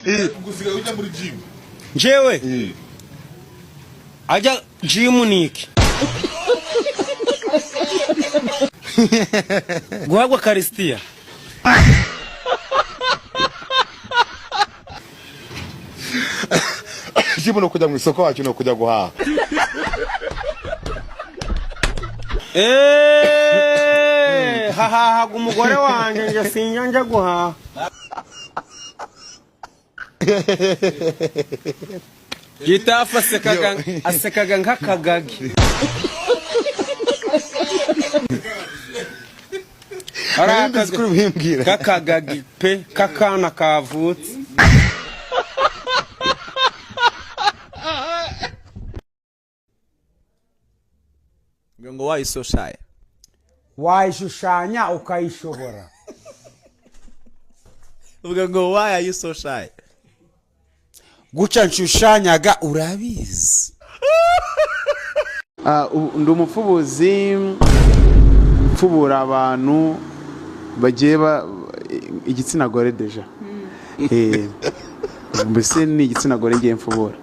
Usigaye ujya muri gym? Njyewe ajya gym ni iki? Guhabwa karisitiya. Gym ni ukujya mu isoko wacu, ni ukujya guhaha. Eeeeh, hahahaga umugore wanjye, njye sinjya njya guhaha. Gitafu asekaga nk'akagagi. Nari mbizi kuri ubimbwira. Kakagagi pe, kakana kavutse. Ngo why so shy? Wayishushanya ukayishobora. Uvuga ngo why are you so shy? Guca nshushanyaga, urabizi. Ndi umupfubuzi, mfubura abantu bagiye ba igitsina gore déjà. Mbese ni igitsina gore ngiye mfubura,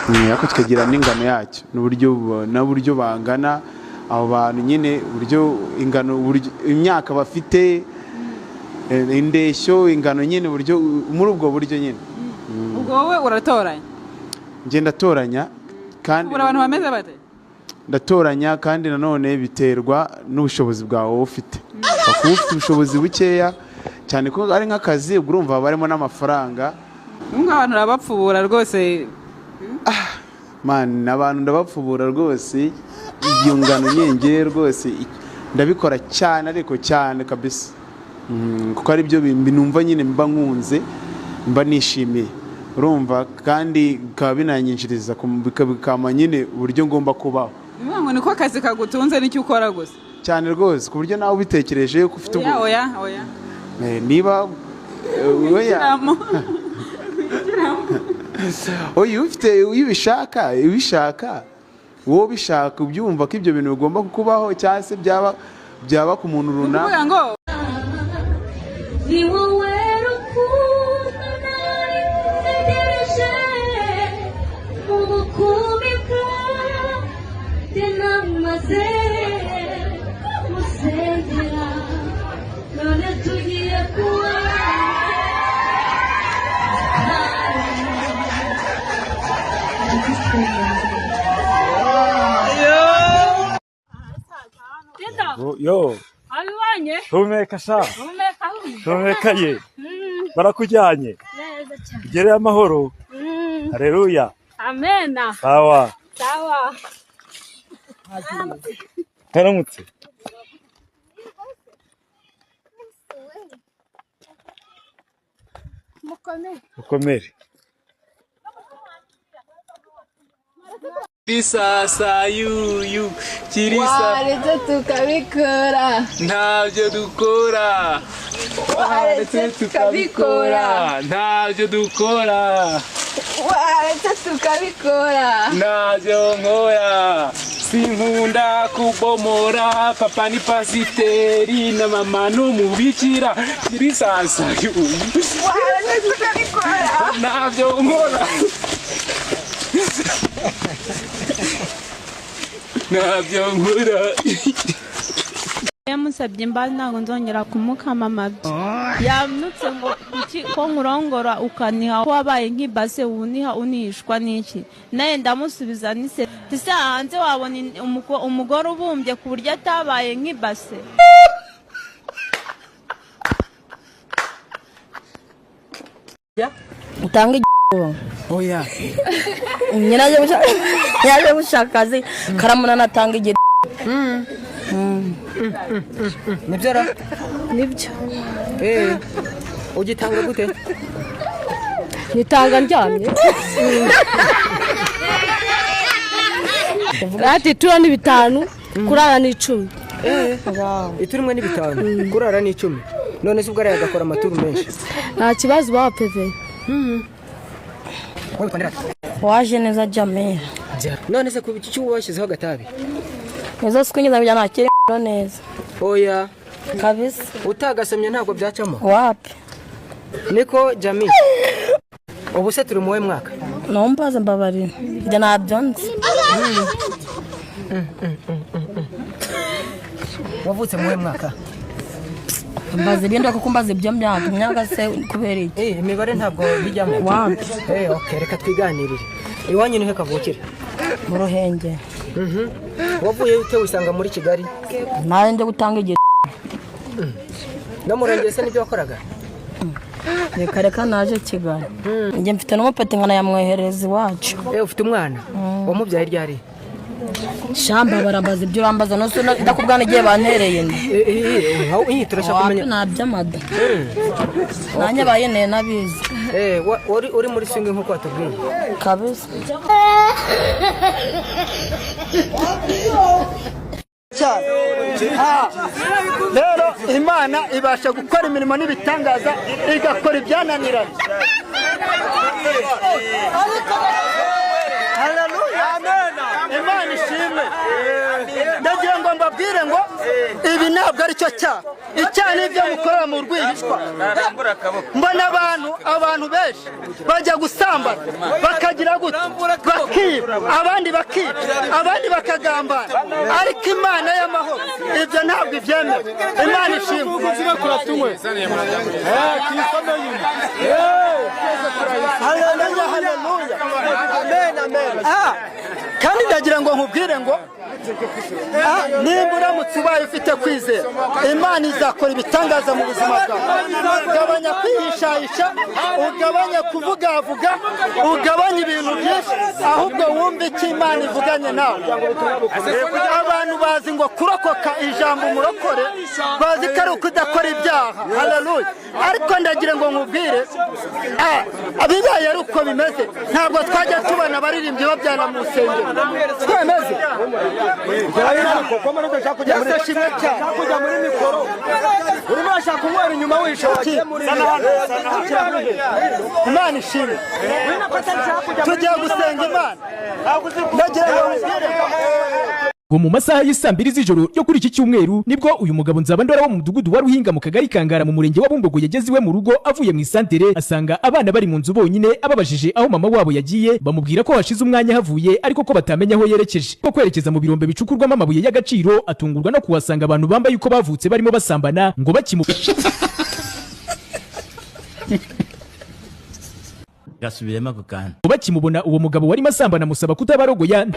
ariko tukagira n'ingano yacyo n'uburyo bangana abo bantu nyine, uburyo ingano, uburyo imyaka bafite, indeshyo, ingano nyine, uburyo muri ubwo buryo nyine. Ubwo wowe uratoranya? Njye ndatoranya kandi. Ubura abantu bameze bate? Ndatoranya, kandi nanone biterwa n'ubushobozi bwawe wowe ufite. Kuba ufite ubushobozi bukeya cyane, ko ari nk'akazi, ubwo urumva haba harimo n'amafaranga. Ubu abantu urabapfubura rwose? Man, abantu ndabapfubura rwose. Iyo ngano nyenge rwose ndabikora cyane, ariko cyane kabisa, kuko ari byo numva nyine mba nkunze, mba nishimiye, urumva, kandi bikaba binanyinjiriza, bikampa nyine uburyo ngomba kubaho. Ni ukuvuga ngo niko kazi kagutunze, nicyo ukora gusa? Cyane rwose, ku buryo nawe ubitekereje ko ufite Oya, oya, oya. Niba oya. Winjiramo. Oya, ufite iyo ubishaka, wowe ubishaka, ubyumva ko ibyo bintu bigomba kukubaho, cyangwa se byaba ku muntu Ni runaka. ukuvuga ngo Ni wowe rukundo nari ntegereje mu bukumi bwanjye, namaze musengera, none tugiye kuba. Yo. Abibonye. Humeka sha. Humeka. Humeka ye, barakujyanye. Neza cyane. Ugereyo amahoro. Haleluya. Amena. Sawa. Sawa. Karamutse. Mukomere. Ukomere. Sasa yuyu kirisa. Waretse tukabikora. Ntabyo dukora. Waretse tukabikora. Ntabyo dukora. Waretse tukabikora. Ntabyo nkora, sinkunda kubomora. Papa ni pasiteri na mama ni umubikira. Kirisasa yuyu. Waretse tukabikora. Ntabyo nkora, ntabyo nkora. Yamusabye imbabazi, ntabwo nzongera kumukama amabyi. Yamutse ngo kuki ko nkurongora ukaniha, ko wabaye nk'ibase wuniha, unihishwa n'iki? Nawe ndamusubiza nise ese hanze wabona umugore ubumbye ku buryo atabaye nk'ibase? Utanga. Oya. Nyine yaje gushaka akazi karamunana, atanga igihe. Nibyo ra? Nibyo. Eh, ugitanga gute? Nitanga ndyamye. Ati tura ni 5, kurara ni 10. Ituru imwe ni 5, kurara ni 10. None se ubwo ariya agakora amaturu menshi? Nta kibazo, bawa peve. Wowe witwa nde? Waje neza, Jamila. None se kuba iki washyizeho agatabi? Nizo siku nyine ntakiri neza. Oya. Kabisa. Utagasomye ntabwo byacamo. Wapi. Niko Jamila. Ubu se turi mu we mwaka? Numbaze, mbabarira, njye ntabyo nzi. Wavutse mu we mwaka? Mbaze ibindi, kuko mbaze ibyo myaka, imyaka se kubera iki? Eh, imibare ntabwo bijyamo. Wapi. Eh, okay, reka twiganirire. Iwanyu nihe kavukire? Mu Ruhengeri. Wavuye ute wisanga muri Kigali? Nawe njye gutanga igihe. No mu Ruhengeri se nibyo wakoraga? Reka reka, naje Kigali njye mfite n'umupeti nkanayamwoherereza iwacu. Eh, ufite umwana? Wamubyaye ryari? Shamba, barambaza ibyo urambaza, no se ndakubwana igihe bantereye inda. Iyi turashaka Wapi, kumenya. ntaby'amada nanjye bayeneye nabizi. Eh, uri muri swing nk'uko watubwiye. Kabisa. Rero Imana ibasha gukora imirimo n'ibitangaza, igakora ibyananiranye. Haleluya, Imana ishimwe. Ndagira ngo mbabwire ngo ibi ntabwo ari cyo cyaha. Icyaha ni ibyo mukorera mu rwihishwa. Mbona abantu benshi bajya gusambana, bakagira gutya, bakiba, abandi bakica, abandi bakagambana, ariko Imana y'amahoro ibyo ntabwo ibyemera. Imana ishimwe. Haleluya, haleluya, amen, amen. Kandi ndagira ngo nkubwire ngo nimba uramutse ubaye ufite kwizera, Imana izakora ibitangaza mu buzima bwawe. Gabanya kwihishahisha, ugabanye kuvugavuga, ugabanye ibintu byinshi, ahubwo wumve icyo Imana ivuganye nawe. Abantu bazi ngo kurokoka ijambo umurokore, bazi ko ari ukudakora ibyaha. Haleluya. Ariko ndagira ngo nkubwire, bibaye ari uko bimeze, ntabwo twajya tubona abaririmbyi babyana mu rusengero. Twemeze. Yesu ashimwe cyane. Imana ishimwe. Tugiye gusenga Imana. Ndagira ngo nkubwire Ngo mu masaha y'i 2:00 z'ijoro ryo kuri iki cyumweru nibwo uyu mugabo Nzabandora wo mu mudugudu wa Ruhinga mu kagari Kangara mu murenge wa Bumbogo yageze iwe mu rugo avuye mu isantere, asanga abana bari mu nzu bonyine. Ababajije aho mama wabo yagiye, bamubwira ko hashize umwanya havuye, ariko ko batamenya aho yerekeje, ko kwerekeza mu birombe bicukurwamo amabuye y'agaciro. Atungurwa no kuhasanga abantu bambaye uko bavutse barimo basambana. Ngo bakimu Gasubiremo ako kantu. Bakimubona, uwo mugabo warimo asambana amusaba kutabarogoya.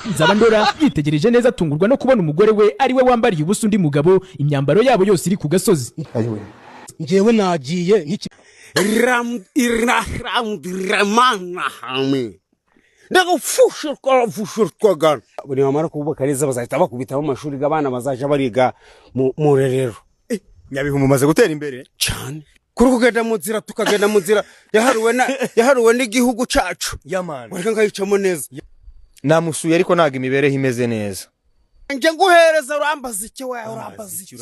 Nzabandora yitegereje neza, atungurwa no kubona umugore we ari we wambariye ubusa undi mugabo, imyambaro yabo yose iri ku gasozi. Njyewe nagiye nk'iki. Nibamara kubaka neza bazahita bakubitamo amashuri abana bazaja bariga mu rerero. Nyabihu mumaze gutera imbere cyane, kuri kugenda mu nzira, tukagenda mu nzira yaharuwe n'igihugu cacu. Yamana. Wareka nkayicamo neza. Namusuye, ariko ntabwo imibereho imeze neza. Nje nguhereza, urambaza iki we? Urambaza iki?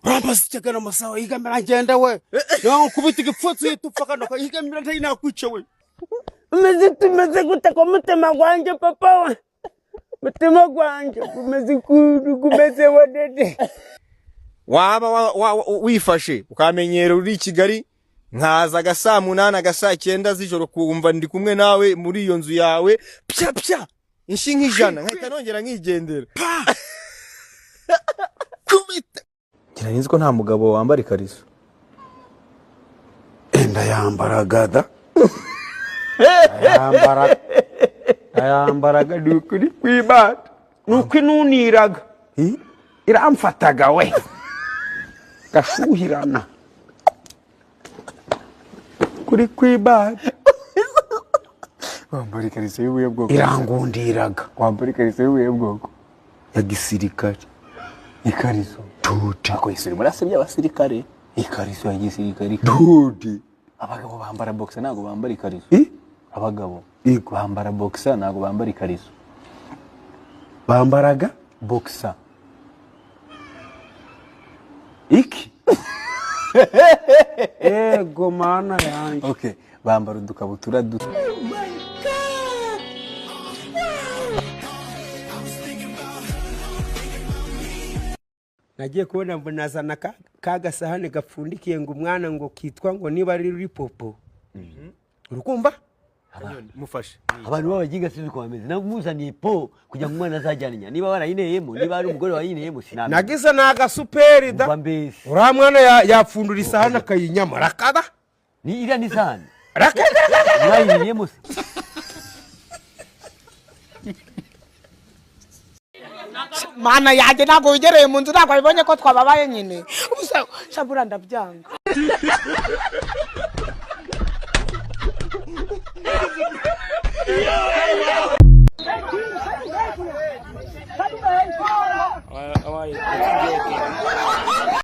Urambaza iki? Gana amasaha yigamira, ngenda we. Niba nkukubita igipfunsi uhita upfa. Kano yigamira, ntari nakwica we. Umeze tumeze gute ko mutima gwanjye, papa we, mutima gwanjye gumeze ukuntu gumeze we dede. Waba wifashe ukamenyera uri i Kigali, nkaza aga 8:00, aga 9:00 z'ijoro, kumva ndi kumwe nawe muri iyo nzu yawe, pya pya inshi nk'ijana, nkahita nongera nkigendera. Kubita. Nzi ko nta mugabo wambara ikariso. Ndayambaraga da, ndayambaraga, ni ukuri kw'Imana, ni uko inuniraga iramfataga we, gashuhirana kuri kw'Imana. Wambara ikariso y'ubuhe bwoko? Irangundiraga. Wambara ikariso y'ubuhe bwoko? Ya gisirikare. Ikariso dude. Ako isuri murasebye abasirikare. Ikariso ya gisirikare. Dude. Abagabo bambara boxer, ntabwo bambara ikariso. Abagabo bambara boxer, ntabwo bambara ikariso. Bambaraga boxer. Iki ego mana yanjye. Okay, bambara udukabutura duto. Nagiye kubona mbona azana Ka gasahane gapfundikiye ngo umwana ngo kitwa ngo niba ari ripopo, urukumva? Mufashe. Abantu b'abaginga sinzi uko bameze. Namuzaniye po kugira ngo umwana azajyane inyama, niba warayineyemo, niba ari umugore wayineyemo, sinamenya. Nagize ni agasuperi da. Uriya mwana yapfundura isahani akayinyama rakada. Ni iriya ni isahani. Rakada. Mwayineyemo se? Mana yanjye, ntabwo wigereye mu nzu, ntabwo wabibonye ko twababaye nyine. Ubusa shabura ndabyanga.